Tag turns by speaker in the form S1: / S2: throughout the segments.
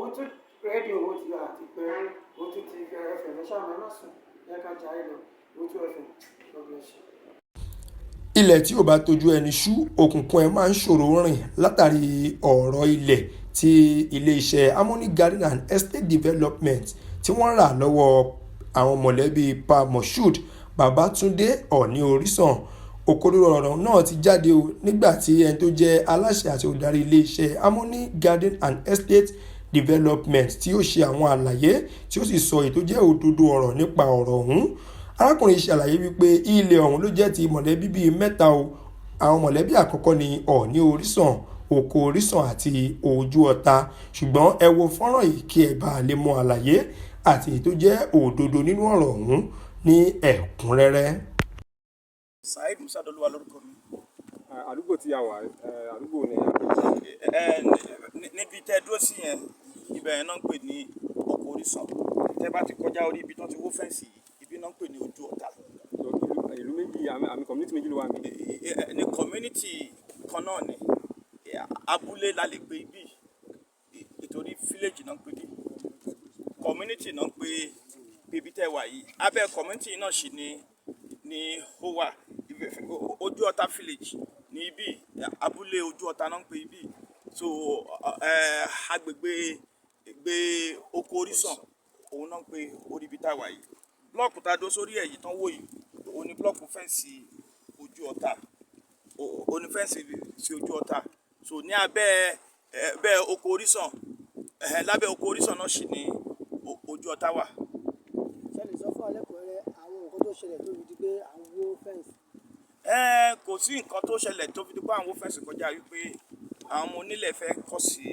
S1: Owótú Rédíò, ó ti àti pé Owótú TV FM. Ẹ ṣáà ẹ má sùn, ẹ ká jayé lọ. Owótú FM, God bless you.
S2: Ilẹ̀ tí ò bá tójú ẹni ṣú, òkùnkùn ẹ̀ máa ń ṣòro rìn. Látàrí ọ̀rọ̀ ilẹ̀ tí iléeṣẹ́ Harmony Garden and Estate Development tí wọ́n rà lọ́wọ́ àwọn mọ̀lẹ́bí Pa Moshood Babatúndé Òní Orísàn, òkodoro ọ̀rọ̀ náà ti jáde o, nígbà tí ẹni tó jẹ́ aláṣẹ àti olùdarí iléeṣẹ́ Harmony Garden and Estate Development tí ó ṣe àwọn àlàyé, tí ó sì sọ èyí tó jẹ́ òdodo ọ̀rọ̀ nípa ọ̀rọ̀ ọ̀hún. Arákùnrin ṣàlàyé wípé ilẹ̀ ọ̀hún ló jẹ́ ti mọ̀lẹ́bí bíi mẹ́ta o. Àwọn mọ̀lẹ́bí àkọ́kọ́ ní Ọ̀ní Orísàn, Oko Orísàn àti Ojú Ọ̀tá. Ṣùgbọ́n ẹ wo fọ́nrán yìí kí ẹ bá lè mọ àlàyé àti èyí tó jẹ́ òdodo nínú ọ̀rọ̀ ọ̀hún ní ẹ̀kúnrẹ́rẹ́.
S3: Saheed Musa Dolúwa lórúkọ mi.
S4: Àdúgbò tí a wà, àdúgbò ní?
S3: Ẹ níbi tẹ́ dúró sí yẹn, ibẹ̀ yẹn náà ń pè ní Oko Orísàn. Tẹ́ bá ti kọjá orí ibi tán ti wó fence yìí, ibi náà ń pè ní Ojú Ọ̀tá.
S4: Ìlú méjì àmì community méjì ló wà níbí?
S3: Ní community kan náà ni. Abúlé la lè pe ibi, ìtorí village náà ń pè bí, community náà ń pè ibi tẹ́ wà yìí. Abẹ́ community náà sì ni ó wà. Ojú Ọ̀tá village ní ibi, abúlé Ojú Ọ̀tá náà ń pè ibi. So agbègbè gbé Oko Orísàn, òun náà ń pè orí ibi tá a wà yìí. Block tá a dó sórí ẹ̀ yìí tán wò yìí, òun ni block fence Ojú Ọ̀tá, òun ni fence sí Ojú Ọ̀tá. So ní abẹ́ bẹ́ẹ̀ Oko Orísàn, lábẹ́ Oko Orísàn náà sì ni Ojú Ọ̀tá wà.
S5: Ṣe lè sọ fún wa lẹ́kùnrẹ́rẹ́ àwọn nǹkan tó ṣẹlẹ̀ tó fi di pé à ń wó fence?
S3: Kò sí nǹkan tó ṣẹlẹ̀ tó fi di pé àwọn wó fence kọjá wípé àwọn ọmọ onílẹ̀ fẹ́ kọ̀ sí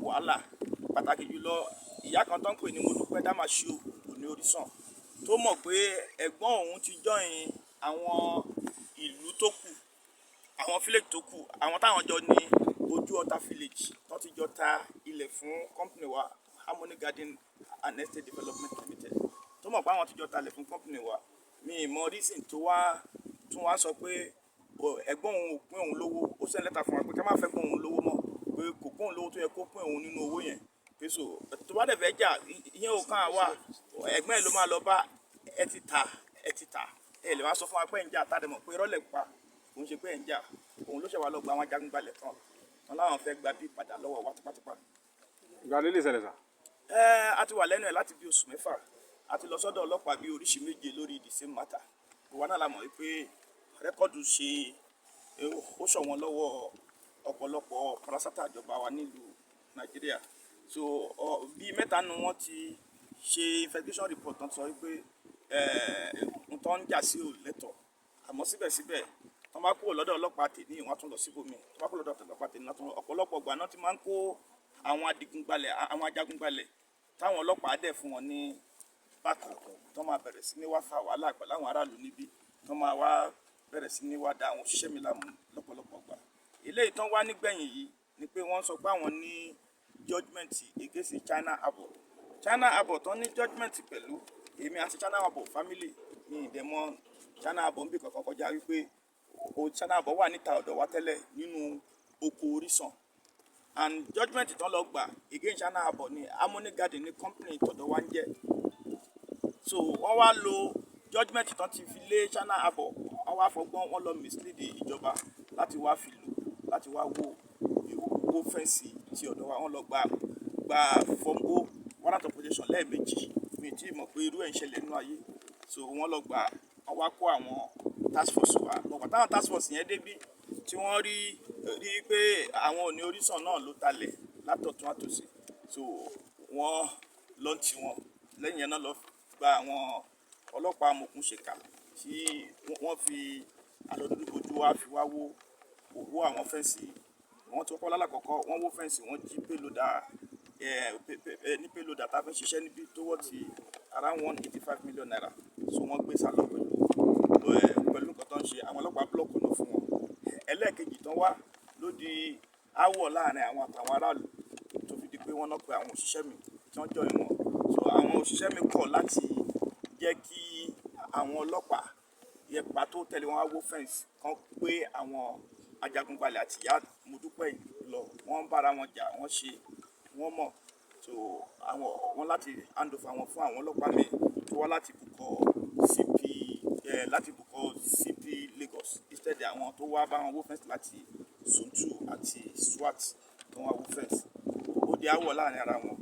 S3: wàhálà, pàtàkì jùlọ ìyá kan tó ń pè ní Modúpẹ́ Dámàṣíò Òní Orísàn, tó mọ̀ pé ẹ̀gbọ́n òun ti join àwọn ìlú tó kù, àwọn village tó kù, àwọn táwọn jọ ní Ojú Ọ̀tá village, tó ti jọ ta ilẹ̀ fún company wa, Harmony Garden and Estate Development Limited, tó mọ̀ pé àwọn ti jọ ta ilẹ̀ fún company wa. Mi ì mọ reason tó wá tún wá sọ pé ẹ̀gbọ́n òun ò pín òun lówó. Ó send lẹ́tà fún wa pé ká má fẹ́ pín òun lówó mọ́, pé kò pín òun lówó tó yẹ kó pín òun nínú owó yẹn, pé so tó bá dẹ̀ fẹ́ jà, ìyẹn ò kàn wá, ẹ̀gbọ́n ẹ̀ ló máa lọ bá. Ẹ ti ta, ẹ ti ta, ẹ lè wá sọ fún wa pé ẹ̀ ń jà, tá a dẹ̀ mọ̀ pé irọ́ lẹ̀ pa, kò ń ṣe pé ẹ̀ ń jà. Òun ló ṣe wá lọ gba àwọn ajagunbalẹ̀ kan tán láwọn fẹ́ gba bí padà lọ́wọ́ wa tipátipá.
S4: Ìgbà ló lè ṣẹlẹ̀ sà?
S3: Ẹ a ti wà lẹ́nu ẹ̀ láti bí oṣù 6. A ti lọ sọ́dọ̀ ọlọ́pàá bí oríṣi méje lórí the same matter. Ìwà náà la mọ̀ wípé record ṣe ó ṣọ̀wọ́n lọ́wọ́ ọ̀pọ̀lọpọ̀ parasátà ìjọba wa nílùú Nàìjíríà. So bíi mẹ́ta nu wọ́n ti ṣe investigation report tán, sọ wípé n tó ń jà sí ò lẹ́tọ̀. Àmọ́ síbẹ̀síbẹ̀, tọ́ bá kúrò lọ́dọ̀ ọlọ́pàá tèmi, wọ́n á tún lọ síbòmí. Tọ́ bá kúrò lọ́dọ̀ ọlọ́pàá tèmi, wọ́n á tún. Ọ̀pọ̀lọpọ̀ ìgbà náà ti máa ń kó àwọn adigunbalẹ̀, àwọn ajagunbalẹ̀, táwọn ọlọ́pàá dẹ̀ fún wọn ní bákan, tó máa bẹ̀rẹ̀ sí ní wá fa wàhálà pẹ̀lú àwọn aráàlú níbí, tó máa wá bẹ̀rẹ̀ sí ní wá da àwọn òṣìṣẹ́ mi láàmú lọ́pọ̀lọpọ̀ gbà. Eléyìí tán wá nígbẹ̀yìn yìí ni pé wọ́n sọ pé àwọn ní judgement against China Harbour. China Harbour tán ní judgement pẹ̀lú èmi àti China Harbour family ní ìdẹ̀mọ́ China Harbour ń bì kankan kọjá wípé o China Harbour wà níta ọ̀dọ̀ wa tẹ́lẹ̀ nínú Oko Orísàn, and judgement tán lọ gbà against China Harbour ní Harmony Garden ní company tọ̀dọ̀ wa ń jẹ́. So wọ́n wá lo judgement tán ti fi lé China Harbour, wọ́n wá fọgbọ́n, wọ́n lọ mislead ìjọba láti wá fi lò láti wá wó fence ti ọ̀dọ̀ wa. Wọ́n lọ gba form O warrant of possession lẹ́ẹ̀mejì. Mi tí mọ̀ pé irú ẹ̀ ń ṣẹlẹ̀ nínú ayé. So wọ́n lọ gbà, wọ́n wá kó àwọn task force wa. Bọ̀gbà táwọn task force yẹn débí, tí wọ́n rí pé àwọn Òní Orísàn náà ló talẹ̀ látọ̀tún àtòsí, so wọ́n lọ tí wọn lẹ́yìn yẹn náà lọ gba àwọn ọlọ́pàá amòòkùnṣèkà tí wọ́n fi aṣọ dúdú bojú wá fi wá wó wó àwọn fence. Wọ́n ti kọ́kọ́ lálàkọ́kọ́, wọ́n wó fence, wọ́n jí payloader ní payloader tá a fi ń ṣiṣẹ́ níbí tó wọ́ ti around ₦185 million. So wọ́n gbé sálọ pẹ̀lú nǹkan tó ń ṣe. Àwọn ọlọ́pàá block ọ̀nà fún wọn. Ẹlẹ́ẹ̀kejì tán wá ló di aáwọ̀ láàrin àwọn àtàwọn aráàlú, tó fi di pé wọ́n náà pe àwọn òṣìṣẹ́ mi tí wọ́n join wọn. So àwọn òṣìṣẹ́ mi kọ̀ láti jẹ́ kí àwọn ọlọ́pàá yẹpa tó tẹ̀lé wọn wá wó fence kan, pé àwọn ajagunbalẹ̀ àti ìyá Modúpẹ́ yìí lọ, wọ́n ń bára wọn jà, wọ́n ṣe wọ́n mọ̀. So So àwọn wọn láti hand over wọn fún àwọn ọlọ́pàá mi tó wá láti bukọ CP láti bukọ CP Lagos, instead àwọn tó wá bá wọn wó fence láti Zone 2 àti SWAT tó wá wó fence. Ó di áwọ̀ láàrin ara wọn.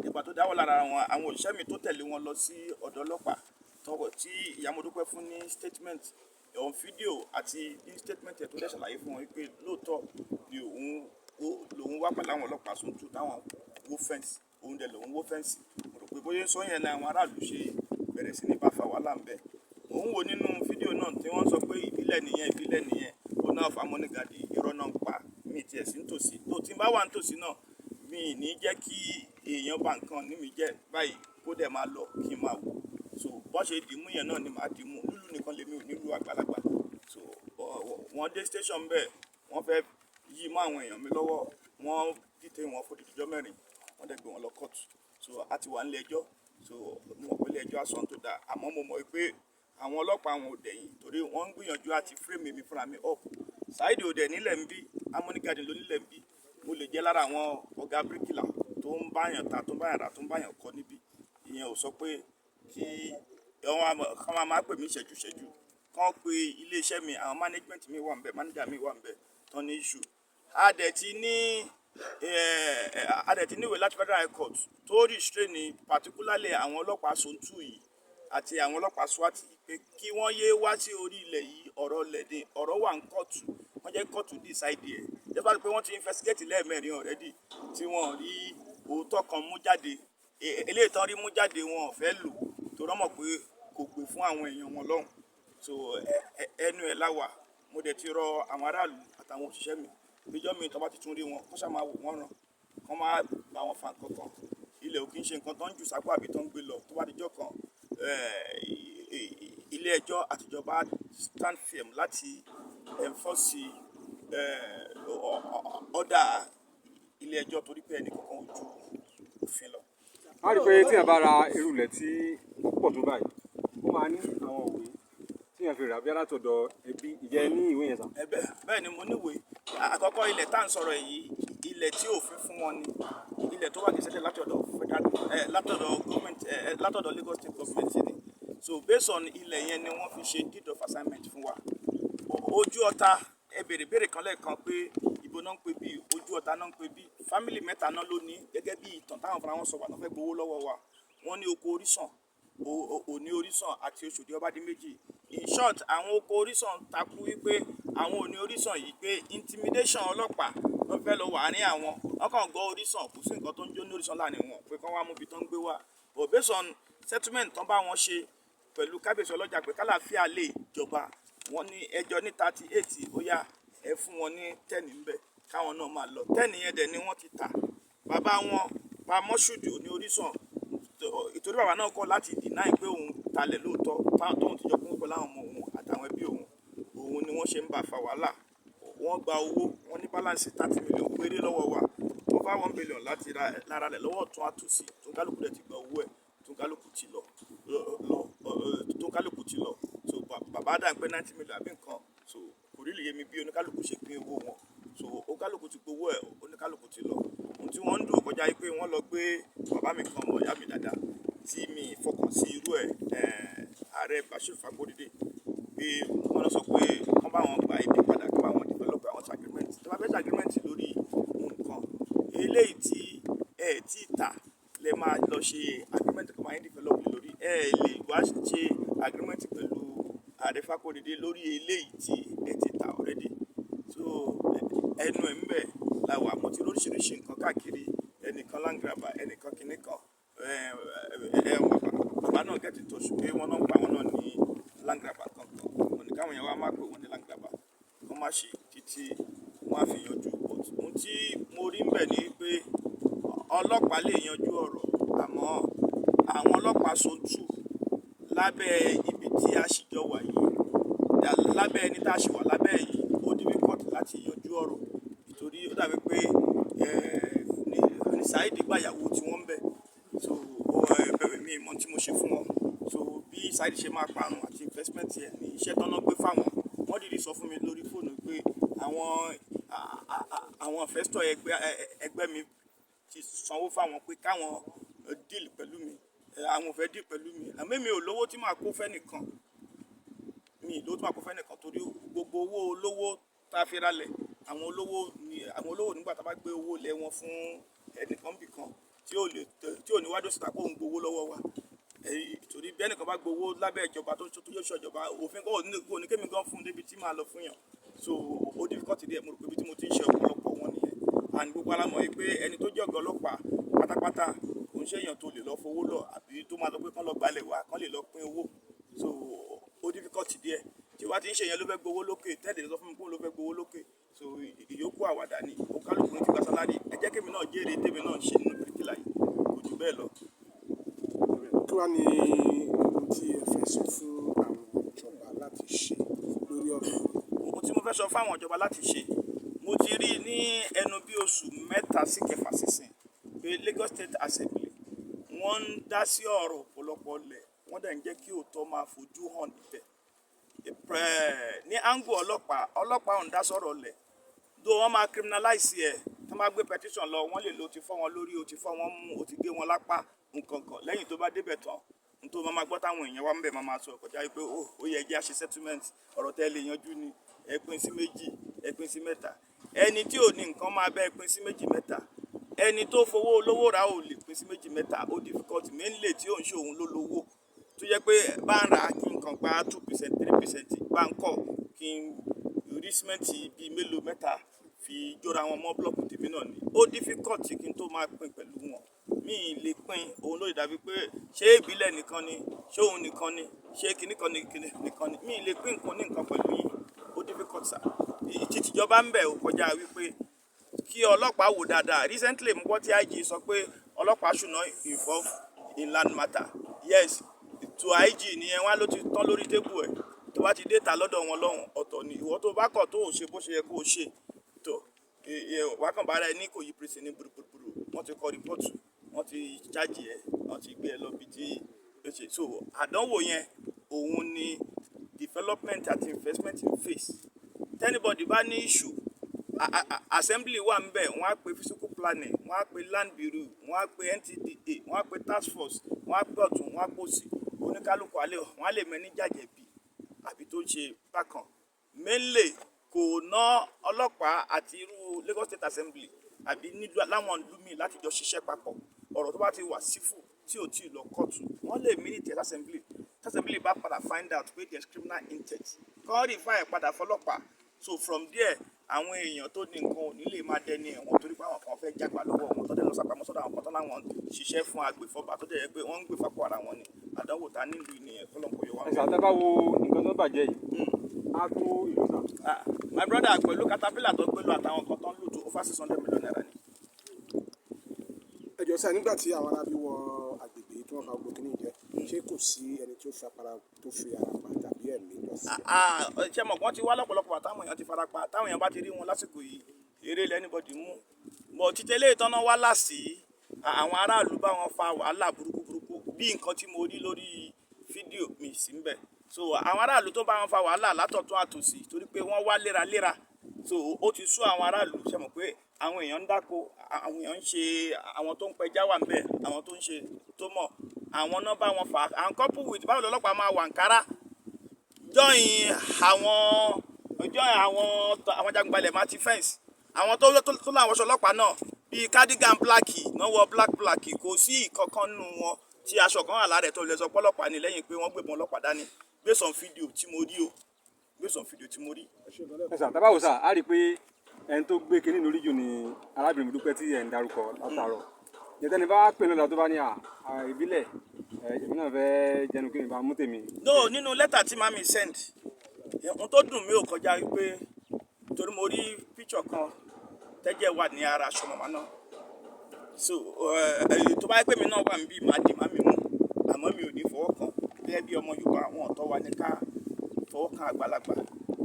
S3: Ìgbà tó dáwọ́ lára wọn, àwọn òṣìṣẹ́ mi tó tẹ̀lé wọn lọ sí ọ̀dọ̀ ọlọ́pàá tọwọ́ tí Ìyá Modúpẹ́ fún ní statement on video àti ní statement ẹ̀ tó dẹ̀ ṣàlàyé fún wọn wípé lóòótọ́ ni òun lòun wá pẹ̀lú àwọn ọlọ́pàá Zone 2 táwọn wó fence, òun dẹ̀ lòun wó fence. Mo rò pé bóyá ń sọ yẹn ni àwọn aráàlú ṣe bẹ̀rẹ̀ sí ní bá fa wàhálà ń bẹ̀. Mò ń wo nínú fídíò náà tí wọ́n sọ pé ìbílẹ̀ nìyẹn, ìbílẹ̀ nìyẹn, ó náà fa mọ́nìgàdì. Irọ́ náà ń pa. Mí tiẹ̀ sí nítòsí tó tí ń bá wà nítòsí náà, mi ì ní jẹ́ kí èèyàn bá nǹkan ní mi jẹ́ báyìí kó dẹ̀ máa lọ kí n máa wò. So bọ́n ṣe dìímú yẹn náà ni màá dìímú. Lúlù nìkan lèmi ò nílùú àgbàlagbà. So wọ́n dé station bẹ́ẹ̀, wọ́n fẹ́ yí mọ́ àwọn èèyàn mi lọ́wọ́. Wọ́n dìtẹ̀ wọn fún odidi ọjọ́ 4, wọ́n dẹ̀ gbé wọn lọ court. So a ti wà nílé ẹjọ́. So mo mọ̀ pé ilé ẹjọ́ á sọ ohun tó dáa, àmọ́ mo mọ̀ pé àwọn ọlọ́pàá wọn ò dẹ̀yìn torí wọ́n ń gbìyànjú àti frame mi fúnra mi up. Saheed ò dẹ̀ nílẹ̀ ń bí, Harmony Garden ló nílẹ̀ ń bí. Mo lè jẹ́ lára àwọn ọ̀gá bíríkìlà tó ń báyàn ta, tó ń báyàn rà, tó ń báyàn kọ́ níbí. Ìyẹn ò sọ pé kí wọ́n máa pè mí ṣẹ́jú ṣẹ́jú kán pe iléeṣẹ́ mi. Àwọn management mi wà ń bẹ̀, manager mi wà ń bẹ̀ tán ní issue. A dẹ̀ ti níwèé láti Federal High Court tó restrain particularly àwọn ọlọ́pàá Zone 2 yìí àti àwọn ọlọ́pàá SWAT yìí pé kí wọ́n yéé wá sí orí ilẹ̀ yìí. Ọ̀rọ̀ ilẹ̀ ni, ọ̀rọ̀ wà ní kóòtù, wọ́n jẹ́ kóòtù decide ẹ̀. Despite pé wọ́n ti investigate lẹ́ẹ̀mẹ́rin already tí wọ́n rí òótọ́ kan mú jáde, eléyìí tán rí mú jáde, wọn ò fẹ́ lò torí wọ́n mọ̀ pé kò gbè fún àwọn èèyàn wọn lọ́hùn. So ẹnu ẹ̀ láwà. Mo dẹ̀ ti rọ àwọn aráàlú àtàwọn òṣìṣẹ́ mi níjọ́ mi tó bá ti tún rí wọn, kó ṣáà máa wò wọ́n ràn, kó máa bá wọn fa nǹkan kan. Ilẹ̀ ò kí ń ṣe nǹkan tó ń jù sápò àbí tó ń gbé lọ. Tó bá dijọ́ kan, ilé ẹjọ́ àtijọba stand firm láti enforce order ilé ẹjọ́ torí pé ẹnì kankan ò ju òfin lọ.
S4: A rí i pé tí èèyàn bá ra irú ilẹ̀ tí ó pọ̀ tó báyìí, ó máa ní àwọn òwe tí èèyàn fi rà bí látọ̀dọ̀ ẹbí. Ìjẹ́ ní ìwé yẹn sà?
S3: Bẹ́ẹ̀ ni, mo níwèé. Àkọ́kọ́, ilẹ̀ tá à ń sọ̀rọ̀ yìí, ilẹ̀ tí òfin fún wọn ni. Ilẹ̀ tó wà gazetted látọ̀dọ̀ federal látọ̀dọ̀ government látọ̀dọ̀ Lagos State Government ni. So based on ilẹ̀ yẹn ni wọ́n fi ṣe deed of assignment fún wa. Ojú ọ̀tá, ẹ béèrè béèrè kan lẹ́ẹ̀kan pé ibo náà ń pè bí ojú ọ̀tá náà ń pè bí. Family mẹ́ta náà ló ní, gẹ́gẹ́ bí ìtàn táwọn fúnra wọn sọ wà tó fẹ́ gbowó lọ́wọ́ wa. Wọ́n ní oko Orísàn, òní Orísàn àti Oṣòdì Ọbádìméjì. In short, àwọn oko Orísàn takú wípé àwọn òní Orísàn yìí, pé intimidation ọlọ́pàá wọ́n fẹ́ lọ wà ní àwọn. Wọ́n kàn gbọ́ Orísàn, kò sí nǹkan tó ń jó ní Orísàn láàrin wọn, pé kán wá mú ibi tó ń gbé wá. But based on settlement tán bá wọn ṣe pẹ̀lú kábíyèsí ọlọ́jà pé kálàáfíà lè jọba, wọ́n ní ẹjọ́ ní 38, ó yá, ẹ fún wọn ní 10 ńbẹ̀ káwọn náà máa lọ. 10 yẹn dẹ̀ ni wọ́n ti tà. Bàbá wọn pa Mọ́ṣúdì ní Orísàn, ìtorí bàbá náà kọ̀ láti deny pé òun talẹ̀ lóòótọ́, tóun ti jọ kún pẹ̀lú àwọn ọmọ òun àtàwọn ẹbí òun. Òun ni wọ́n ṣe ń bá fa wàhálà. Wọ́n gba owó, wọ́n ní balance 30 million péré lọ́wọ́ wa, over 1 billion láti ra lára rẹ̀ lọ́wọ́ ọ̀tún àtòsí. Tó kálukú rẹ̀ ti gba owó ẹ̀, tó kálukú ti lọ lọ, tó kálukú ti lọ. So bàbá dà pé 90 million àbí nǹkan. So kò rí lè yé mi bí oníkálukú ṣe pín owó wọn. So oníkálukú ti gbowó ẹ̀, oníkálukú ti lọ. Ohun tí wọ́n ń dùn kọjá yìí pé wọ́n lọ gbé bàbá mi kan, mọ̀ ìyá mi dáadáa tí mi fọkàn sí irú ẹ̀, ààrẹ Bashir Fagbodide, pé wọ́n lọ sọ pé wọ́n bá wọn gba ibi padà, kí wọ́n bá wọn develop àwọn agreement. Tí wọ́n bá fẹ́ agreement lórí nǹkan eléyìí tí ẹ tí tà, lẹ máa lọ ṣe agreement kan máa ń develop lórí. Ẹ lè wá ṣe agreement pẹ̀lú ààrẹ Fagbodide lórí eléyìí tí ẹ ti tà already. So ẹnu ẹ̀ ń bẹ̀ la wà. Mo ti lóríṣiríṣi nǹkan káàkiri, ẹnìkan land grabber, ẹnìkan kinní kan. Bàbá náà get in touch pé wọ́n náà ń pa àwọn náà ní land grabber kankan. Wọ́n ní káwọn èèyàn wá má pè wọ́n ní land grabber, kán má ṣe títí wọ́n á fi yanjú. But ohun tí mo rí ń bẹ̀ ni pé ọlọ́pàá lè yanjú ọ̀rọ̀, àmọ́ àwọn ọlọ́pàá Zone 2 lábẹ́ ibi tí a sì jọ wà yìí, lábẹ́ ẹni tá a ṣì wà lábẹ́ yìí, ó difficult láti yanjú ọ̀rọ̀, nítorí ó dàbí pé ní Saheed gbàyàwó tí wọ́n ń bẹ̀. So bẹ̀rẹ̀ mi mọ̀ tí mo ṣe fún wọn. So bí Saheed ṣe máa parun àti investment yẹn ní iṣẹ́ tọ́nà gbé fáwọn, wọ́n dìde sọ fún mi lórí fóònù pé àwọn investor ẹgbẹ́ mi ti sanwó fáwọn pé káwọn deal pẹ̀lú mi. Àwọn ò fẹ́ deal pẹ̀lú mi, àmọ́ mi ò lówó tí màá kó fẹ́ nìkan, mi ì lówó tí màá kó fẹ́ nìkan, torí gbogbo owó olówó tá a fi ralẹ̀, àwọn olówó ni àwọn olówó. Nígbà tá a bá gbé owó lẹ̀ wọn fún ẹnìkan bì kan tí ò ní wájú síta kó ń gbowó lọ́wọ́ wa. Torí bí ẹnìkan bá gbowó lábẹ́ ìjọba tó yóò ṣọ̀jọba, òfin kò ní kémi gan fún un débi tí màá lọ fún yàn. So ó difficult díẹ̀. Mo rò pé ibi tí mo ti ń ṣe ọ̀pọ̀lọpọ̀ wọn nìyẹn. And gbogbo alámọ̀ yìí pé ẹni tó jẹ́ ọ̀gá ọlọ́pàá pátápátá kò ń ṣèyàn tó lè lọ fowó lọ àbí tó máa sọ pé kán lọ gbalẹ̀ wá, kán lè lọ pín owó. So ó difficult díẹ̀. Tí wàá ti ń ṣe yẹn ló fẹ́ gbowó lókè tẹ́lẹ̀, sọ fún mi pé òun ló fẹ́ gbowó lókè. So ìyókù àwàdà ni. Òkálùkù ti gba salary. Ẹ jẹ́ kémi náà jèrè tèmi náà ṣe nínú bíríkìlà yìí, kò jù bẹ́ẹ̀ lọ.
S6: Kí wàá ní ohun tí ẹ fẹ́ sọ fún àwọn ìjọba láti ṣe lórí ọ̀rọ̀ yìí?
S3: Ohun tí mo fẹ́ sọ fáwọn ìjọba láti ṣe, mo ti rí ní ẹnu bí oṣù 3 sí 6 sísìn pé Lagos State Assembly, wọ́n ń dá sí ọ̀rọ̀ ọ̀pọ̀lọpọ̀ lẹ̀, wọ́n dẹ̀ ń jẹ́ kí òótọ́ máa fojú hàn níbẹ̀. Ní angle ọlọ́pàá, ọlọ́pàá ò ń dá sọ̀rọ̀ lẹ̀ dó. Wọ́n máa criminalize ẹ̀. Tí wọ́n bá gbé petition lọ, wọ́n lè lo ti fọ́ wọn lórí, o ti fọ́ wọn mú, o ti gé wọn lápá, nǹkan kan. Lẹ́yìn tó bá débẹ̀ tán, n tó máa gbọ́ táwọn èèyàn wá ń bẹ̀ máa sọ kọjá wípé ó yẹ jẹ́ àṣẹ settlement. Ọ̀rọ̀ tẹ́ lè yanjú ni ẹ pín sí méjì, ẹ pín sí mẹ́ta. Ẹni tí ò ní nǹkan máa bẹ́ ẹ pín sí méjì mẹ́ta. Ẹni tó fowó olówó rà ò lè pín sí méjì mẹ́ta. Ó difficult, mainly tí ò ń ṣe òun ló lówó, tó jẹ́ pé bá ń rà kí n kàn gba 2%, 3%, bá ń kọ̀ kí n rí símẹ́ǹtì bíi mélòó mẹ́ta fi jóra wọn mọ́ block tèmi náà ni. Ó difficult kí n tó máa pín pẹ̀lú wọn. Mi ì lè pín. Òun ló dàbí pé ṣé ìbílẹ̀ nìkan ni, ṣé òun nìkan ni, ṣé kinní kan ni, kinní nìkan ni. Mi ì lè pín nǹkan ní nǹkan pẹ̀lú yín. Ó difficult sir. Tìjọba ń bẹ̀, ó kọjá wípé kí ọlọ́pàá wò dáadáa. Recently, mo gbọ́ tí IG sọ pé ọlọ́pàá should not involve in land matter. Yes, to IG nìyẹn. Wá ló ti tán lórí table ẹ̀. Tó bá ti dé ta lọ́dọ̀ wọn lọ́hùn, ọ̀tọ̀ ni. Ìwọ tó bá kọ̀ tó ò ṣe bó ṣe yẹ kó o ṣe tó, wá kàn bára ẹ ní Ìkòyí prison ní gbùrùgbùrù. Wọ́n ti kọ report, wọ́n ti charge ẹ, wọ́n ti gbé ẹ lọ bí tí ó ṣe. So àdánwò yẹn, òun ni development àti investment in face. Anybody bá ní issue, assembly wà ń bẹ̀, wọ́n á pe physical planning, wọ́n á pe land bureau, wọ́n á pe NTDA, wọ́n á pe task force, wọ́n á pe ọ̀tún, wọ́n á pe òsì. Oníkálukú alẹ́ wọ́n á lè mẹ́ni jàjẹ̀bi àbí tó ń ṣe bákan. Mainly, kò ná ọlọ́pàá àti irú Lagos State Assembly àbí nílùú láwọn ìlú míì láti jọ ṣiṣẹ́ papọ̀. Ọ̀rọ̀ tó bá ti wà sífù tí ò tí ì lọ kóòtù, wọ́n lè minute assembly. Tí assembly bá padà find out pé there is criminal intent, kán refer ẹ̀ padà fọlọ́pàá. So from there, àwọn èèyàn tó ní nǹkan ò ní lè máa dẹni ẹ̀wọ̀n torí pé àwọn kan fẹ́ jágbá lọ́wọ́ wọn, tó dẹ̀ lọ sápamọ́ sọ́dọ̀ àwọn kan tó láwọn ṣiṣẹ́ fún agbèfọ́ba, tó dẹ̀ yẹ pé wọ́n ń gbè fápò ara wọn ni. Àdánwò ta nílùú nìyẹn. Kọ́lọ́n kó yọ wá.
S4: Ẹ̀sà, tá a bá wo nǹkan tó bàjẹ́ yìí, á tó ìlú sà?
S3: Ah, my brother, pẹ̀lú caterpillar tó gbé lọ àtàwọn kan tó ń lò tó over 600 million naira ni.
S6: Ẹ jọ̀ọ́ sir, nígbà tí àwọn arábí wọ agbègbè tí wọ́n bá gbogbo kínní jẹ́, ṣé kò sí ẹni tó fi ara pa tàbí ẹ̀mí lọ sí?
S3: Ah, ṣe mọ̀ wọ́n ti wá lọ́pọ̀lọpọ̀ àtàwọn èèyàn ti fara pa. Táwọn èèyàn bá ti rí wọn lásìkò yìí, eré ilẹ̀ anybody mú bọ̀ títẹ́lẹ̀ ìtọ́nà wá lásì. Àwọn aráàlú bá wọn fa wàhálà burúkú burúkú bí nǹkan tí mo rí lórí fídíò mi sí ń bẹ̀. So àwọn aráàlú tó bá wọn fa wàhálà látọ̀tún àtòsí, torí pé wọ́n wá léraléra. So ó ti sú àwọn aráàlú. Ṣe mọ̀ pé àwọn èèyàn ń dáko, àwọn èèyàn ń ṣe, àwọn tó ń pẹja wà ń bẹ̀, àwọn tó ń ṣe tó mọ̀, àwọn náà bá wọn fà á. And couple with báwo lọ́lọ́pàá máa wà nkárá join àwọn jagunbalẹ̀ máa ti fence, àwọn tó láwọn aṣọ ọlọ́pàá náà bíi cardigan black náà wọ black black. Kò sí ìkankan nínú wọn tí aṣọ kan wà lára ẹ̀ tó lè sọ pọ́lọ́pàá ní, lẹ́yìn pé wọ́n gbébọn ọlọ́pàá dání, based on video tí mo rí o, based on video tí mo rí.
S4: Ẹ̀sà, tá a bá wò sà, á rí i pé ẹni tó gbé kinní lórí jù ni arábìnrin Modúpẹ́ tí ẹ̀ ń darúkọ látàárọ̀. Jẹ́tẹ́ni bá pè lọ́la tó bá ní ìbílẹ̀ ẹ̀, èmi náà fẹ́ jẹnu kí n bá mú tèmi.
S3: No, nínú lẹ́tà tí mami send, ohun tó dùn mí ò kọjá wípé torí mo rí picture kan tẹ́jẹ̀ wà ní ara aṣọ màmá náà. So tó bá yẹ pé mi náà wà níbí, màá di màmí mú, àmọ́ mi ò ní fọwọ́ kàn. Gẹ́gẹ́ bí ọmọ Yorùbá, àwọn ọ̀tọ́ wa ní ká fọwọ́ kan àgbàlagbà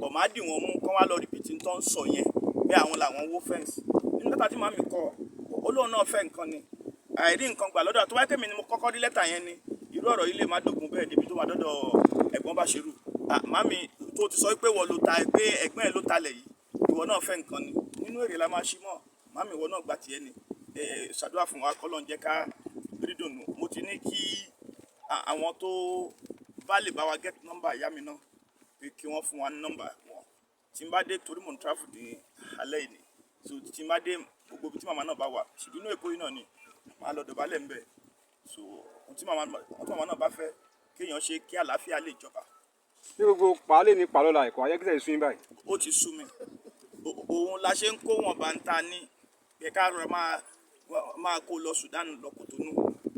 S3: bọ̀. Má dì wọ́n mú kán wá lọ repeat tó ń sọ yẹn bí àwọn làwọn wó fence. Nínú lẹ́tà tí màmí kọ, ó lóun náà fẹ́ nǹkan ni àìrí nǹkan gbà lọ́dọ̀. Tó bá yẹ pé mi ni mo kọ́kọ́ rí lẹ́tà yẹn ni, irú ọ̀rọ̀ yìí lè má dògún bẹ́ẹ̀ débi tó máa dọ́dọ̀ ẹ̀gbọ́n bá ṣerú. Màmí tó ti sọ pé wọ́n ló ta, pé ẹ̀gbọ́n ẹ̀ ló talẹ̀ yìí, ìwọ náà fẹ́ nǹkan ni. Nínú èrè la máa ṣí mọ́. Màmí, ìwọ náà gba tiẹ̀ ni. Ṣàdúrà fún wa kọ́lọ́n jẹ́ ká rí dùnú. Mo ti ní kí àwọn tó bá lè bá wa get number ìyá mi náà, pé kí wọ́n fún wa ní number wọn. Tí n bá dé, torí mò ń travel ní alẹ́ yìí ni, so tí n bá dé, gbogbo ibi tí màmá náà bá wà, ṣùgbọ́n inú Èkó yìí náà ni, màá lọ dọ̀bálẹ̀ ń bẹ̀. So ohun tí màmá náà bá fẹ́ kéèyàn ṣe kí àlàáfíà lè jọba.
S4: Ní gbogbo pàálẹ̀ ní pàlọ́la ẹ̀kọ́ ayẹ́kísẹ́ ìsún yín báyìí.
S3: Ó ti sú mi. Òun la ṣe ń kó wọn bá ń ta ní pé ká rọra máa kó lọ Sudan, lọ Kòtónú.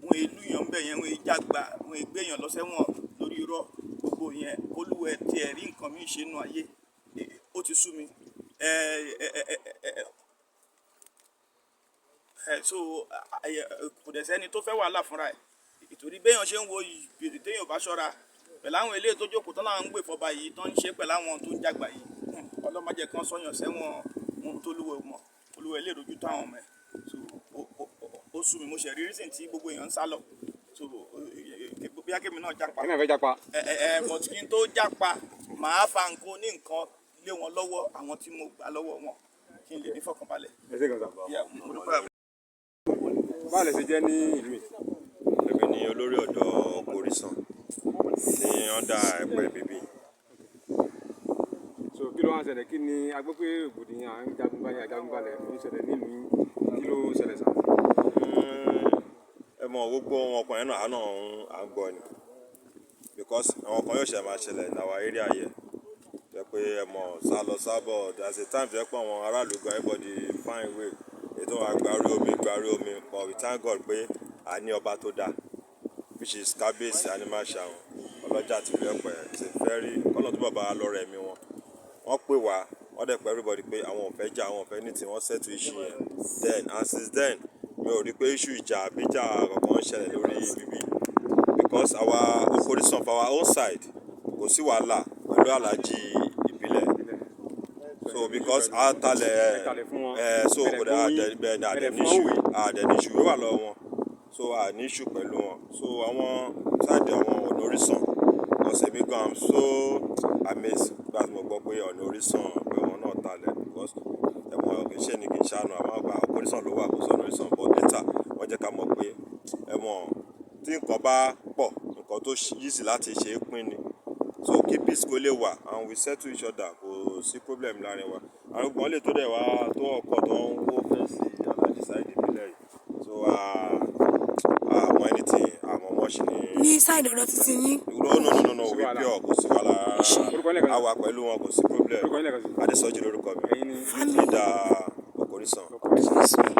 S3: Wọn èlú yàn ń bẹ̀ yẹn, wọn èjàgbá, wọn ègbéyàn lọ sẹ́wọ̀n lórí irọ́ gbogbo yẹn. Kólúwẹ̀ tiẹ̀ rí nǹkan mi ṣe nù ayé. Ó ti sú mi. ẹ ẹ ẹ ẹ ẹ ẹ so kò dẹ̀ sẹ́ni tó fẹ́ wàhálà fúnra ẹ̀, ìtorí béèyàn ṣe ń wo ìbèrè, téèyàn bá ṣọ́ra pẹ̀lú àwọn eléyìí tó jókòó tán láwọn ń gbè fọba yìí, tó ń ṣe pẹ̀lú àwọn tó ń jàgbà yìí, ọlọ́mọdé kan sọyàn sẹ́wọ̀n. Ohun tó lúwẹ̀ mọ̀, olúwẹ̀ lè rojú tó àwọn ọmọ ẹ̀. So ó sú mi. Mo ṣe rí reason tí gbogbo èèyàn ń sá lọ. So bí akémi náà jápa.
S4: Ẹ̀yin náà fẹ́ jápa.
S3: Ẹ ẹ ẹ but kí n tó jápa, màá fa nǹkan ní nǹkan lé wọn lọ́wọ́, àwọn tí mo gbà lọ́wọ́ wọn, kí n lè ní fọkànbalẹ̀.
S4: Ẹ ṣé gan sà.
S3: Yeah, mo dúpẹ́.
S4: Báwo lẹ ṣe jẹ́ ní ìlú yìí?
S7: Èmi ni olórí ọ̀dọ́ Okorísàn ní under Ẹ̀pẹ́ bíbí.
S4: So kí ló wá ń ṣẹlẹ̀? Kí ni a gbọ́ pé rògbòdìyàn, à ń jagun balẹ̀, àjagun balẹ̀ ló ń ṣẹlẹ̀ nílùú yín? Kí ló ń ṣẹlẹ̀ sà?
S7: Ẹ mọ gbogbo wọn ọkùnrin náà, àánà ń à ń gbọ́ ni, because àwọn kan yóò ṣe máa ṣẹlẹ̀ ní our area here, jẹ́ pé ẹ mọ̀ sá lọ sábọ̀. There is a time jẹ́ pé àwọn aráàlú gan, everybody find way ètò wa gbárí omi gbárí omi, but we thank God pé a ní ọba tó dáa, which is Kábíyèsí Animashaun Ọlọ́jà tìlú Ẹ̀pẹ́. It's a very kọ́nà tó bàbá lọ́rọ̀ ẹ̀mí wọn. Wọ́n pè wá, wọ́n dẹ̀ pé everybody pé àwọn ò fẹ́ jà, àwọn ò fẹ́ ní tí wọ́n settle issue yẹn then, and since then mi ò rí pé issue ìjà àbíjà kankan ń ṣẹlẹ̀ lórí bíbí, because our Okorísàn for our own side, kò sí wàhálà pẹ̀lú Aláàjì ìbílẹ̀. So because a talẹ̀
S4: Ẹ talẹ̀ fún wọn.
S7: Ẹ so
S4: Ẹ dẹ̀
S7: kò dẹ̀
S4: fún yín.
S7: àdẹ bẹ́ẹ̀ ni
S4: Ẹ
S7: àdẹ
S4: dẹ̀
S7: ní
S4: fún
S7: issue
S4: wọn wèé.
S7: àdẹ ní issue wà lọ́wọ́ wọn, so a ní issue pẹ̀lú wọn. So àwọn side àwọn ọ̀nà Orísàn ọ̀sẹ̀ mi gan, I'm so amazed nígbà tí mo gbọ́ pé ọ̀nà Orísàn pé wọn náà talẹ̀, because ẹ̀wọ̀n kì í ṣe ni kì í ṣàánú àwọn àgbà Orísàn ló wà, kò sọ ọ̀nà Orísàn. But later wọ́n jẹ́ ká mọ̀ pé ẹ̀wọ̀n tí nǹkan bá pọ̀, nǹkan tó easy láti ṣe é pín ni. So kí peace kó lè wà and we settle each other, kò sí problem láàrin wa. Àwọn gbọ́n lè tó dẹ̀ wá tó ọkọ̀ tó ń wó fence Alhaji Saheed ìbílẹ̀ yìí, so àmọ́ anything àmọ́ wọ́n ṣì ní.
S8: Ní side ọ̀dọ̀ títí yín?
S7: No, no, no, no, no, we pure, kò sí wàhálà
S4: Orúkọ yín lẹ́ẹ̀kan
S7: rárá.
S4: sí.
S7: A wà pẹ̀lú wọn, kò sí problem.
S4: Orúkọ yín lẹ́ẹ̀kan sí.
S7: Adésọjí lórúkọ mi.
S4: Ẹ̀yin ni
S7: Youth leader Okorísàn.
S4: Okorísàn.